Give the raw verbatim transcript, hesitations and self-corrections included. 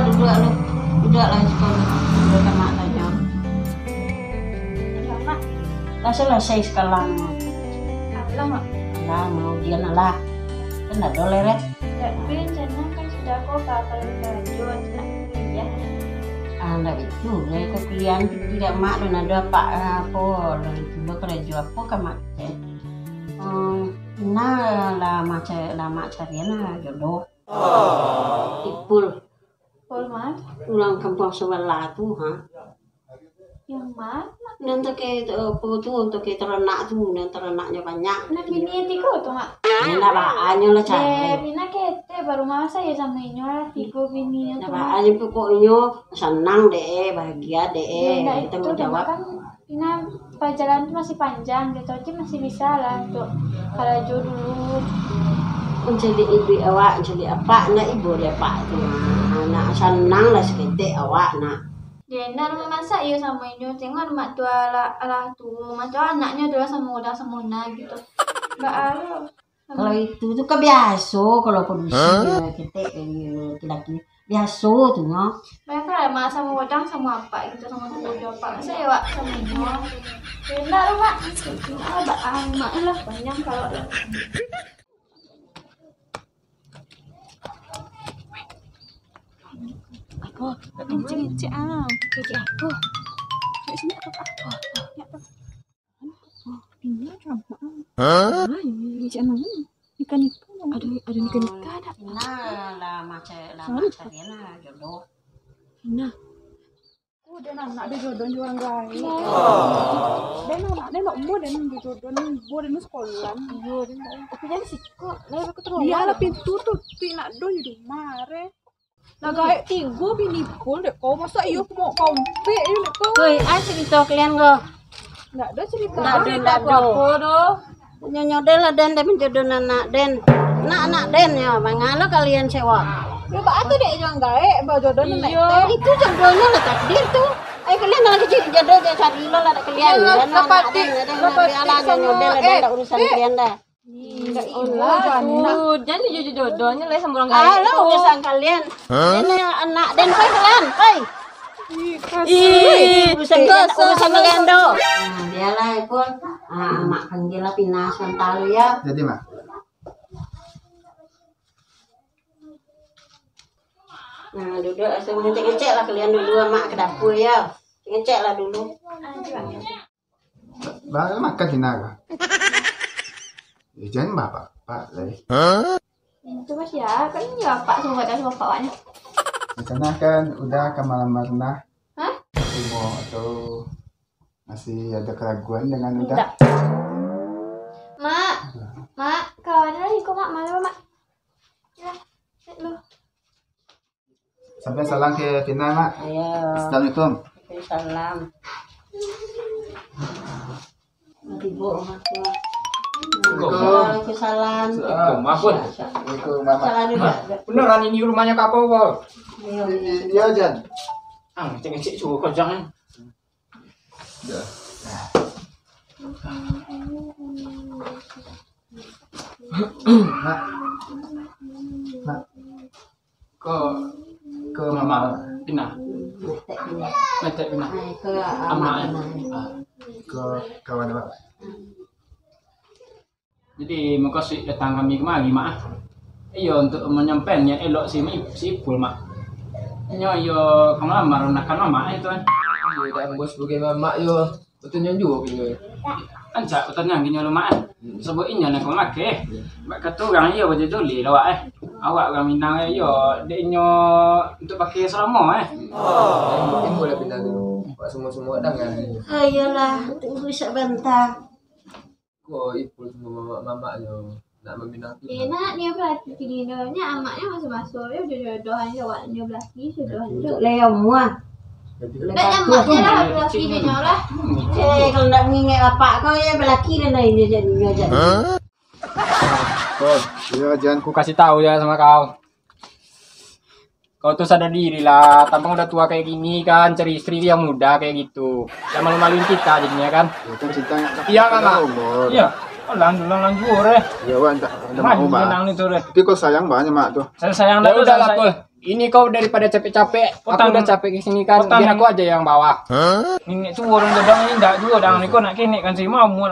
Duduak lu. Duduak lah siko. Duduak ka mak tanyo. Lah salasai sakalang. Alah, Mak. Lah, mau ujian lah. Kan ado leret. Tapi rencana kan sudah ko ka karajo, nak kuliah. Ah, ndak itu, lah ko kuliah tu tidak mak tu, nado apak, ah, apo, lah itu lo karajo apo ka mak tu. Hmm, nah, lah mak ca-, lah mak carian lah jodoh. Ipul. Ipul ma? Urang kampuang sabalah tu, ha. Yang ma? Nan toke, apo tu, toke taranak tu, nan taranaknyo banyak. Nan bini tigo tu, Mak? Yo, ndak baanyo lah cari. Eh, Pina kete baru masa yo samo inyo lah, tigo bininyo tu, Mak. Ndak baanyo, pokoknyo sanang dek, bahagia dek. Yo, ndak itu, Mak, kan Pina, pajalanan tu masih panjang, kito tu masih bisa lah untuk karajo dulu. Mancaliak iduik awak, mancaliak apak, ndak ibo dek apak tu. Nah, nak sanang lah saketek awak, nak. Yo, indak rumah masak iyo samo inyo. Tengok mak tu alah, alah tuo. Mak tu anaknyo tu lah samo urang samo nah gitu. Baa lo. Kalau itu tu kan biaso, kalau padusi, eh, ketek, eh, laki-laki. Biaso tu nyo. Bayangkan lah, mak samo urang samo apak gitu, samo tuo jo apak. Masa yo awak samo inyo. Yo, indak lo, Mak. Indak lah, baa, mak lah panjang kalau lah. Apo? Ngecek-ngecek ah. Ngecek apo? Kat sini apo, apo, apo? Apo? Apo? Ini apo? Hah? Ah, ini ngecek apo? Nikah-nikah. Ada, ada nikah-nikah tak? Nah, lah macam, lah macam ni lah jodoh. Nah. Oh, den anak den jodoh jo urang gaek. Den anak den nak umua den jo jodoh, den umua den sekolah. Iyo, den. Tapi jan siko, lah aku terus. Iyo lah, pintu tu, tu nak do di rumah re. Lah gaek tigo bini pun dek kau, masa iyo kau mau kau ampek iyo dek kau. Oi, ah, cerita kalian ko. Ndak ado cerita. Ndak ado, ndak ado. Apo doh? Nyo-nyo den lah den, den manjodoh anak den. Nak anak den yo, manga lo kalian sewa. Yo, baa tu dek jan gaek, bajodoh nan. Iyo. Itu jodohnyo lah takdir tu. Ai kalian nan kecil jodoh jo cari lo lah dek kalian. Iyo, lah, anak den, lah, bialah nyo-nyo den lah, eh, den ndak urusan kalian dah. Ih, ndak ibo lah tu. Jan dijodoh-jodohnyo lah samo urang gaek. Ah, lah urusan kalian. Hah? Ini anak den, pai kalian, pai. Ih, urusan kalian, urusan kalian tu. Nah, bialah, Ipul. Ah, Mak panggil lah Pina sabanta lu, yo. Jadi, Mak. Nah, duduak, asa ngecek-ngecek lah kalian dulu, Mak, ka dapua, yo. Ngecek lah dulu. Ba-, makan Pina ko. Eh, jan bapak-bapak lai. Hah? Itu masih ya, kan ya, Pak, sama dah sama Pak awaknyo. Di sana kan udah ka malamar nah. Hah? Timo atau masih ada keraguan dengan udah? Ndak. Mak, Mak, kawan lagi ko, Mak, malam, Mak. Ya, cek lu. Sampai salam ke Pina, Mak. Iyo. Assalamualaikum. Waalaikumsalam. Tibo rumah tu. Waalaikumsalam. Waalaikumsalam. Waalaikumsalam. Salam juga. Beneran ini rumahnya Kak Popo? Iyo. I-, i-, iyo, Jan. Ah, ngecek-ngecek suruh kau jangan. Dah. Nak. Nak. Ko, ko mama Pina. Metek Pina. Metek Pina. Ai, ko amak Pina. Ah. Ko kawan awak. Jadi, mukasuik datang kami kamari, Mak, ah. Iyo, untuk manyampaian niat elok si, si Ipul, Mak. Inyo iyo ka malamar ponakan mamak, eh, tu, eh. Iyo, dak ambo sabagai mamak, yo. Batanyo juo ka inyo. Rancak batanyo ka inyo lo, Mak, eh. Hmm. Sabab inyo nan ka mamake. Iyo. Bak kato urang iyo bajojoli lo awak, eh. Awak urang Minang, eh, iyo. Dek inyo untuak pakai salamo, eh. Hmm. Imbau, imbau lah pindah tu. Awak samo-samo awak dangan. Ah, iyolah, tunggu sabanta. Ko Ipul samo mamak-mamaknyo nak maminang tu. Enak nyo balaki kini tu. Nyo amaknyo maso-maso, yo jodoh-jodohan jo awaknyo balaki, jodohan jo. Leo mua. Ndak nyamaknyo lah balaki jo nyo lah. Eh, kalau ndak mangingek bapak kau, yo balaki dan lain jo jadinyo jadi. Hah? Ko, iyo, Jan. Ku kasih tahu yo samo kau. Kau tu sadar diri lah, tampang udah tua kayak gini kan, cari istri yang muda kayak gitu. Jangan malu-maluin kita jadinya kan. Ya kan, cinta nggak. Iya, kan, Mak? Umur. Iya. Oh, lanjut, lanjut, eh. Iya, Wan, tak ada. Maju mau, Mak. Menang itu, deh. Tapi kau sayang banget, Mak, tuh. Saya sayang. Ya dah, udah lah, sayang. Pul. Ini kau daripada capek-capek, aku Utang- udah capek ke sini kan, utang- biar aku aja yang bawa. Niniak tu urang gadang ni indak juo dang niko nak kenek kan si mamu.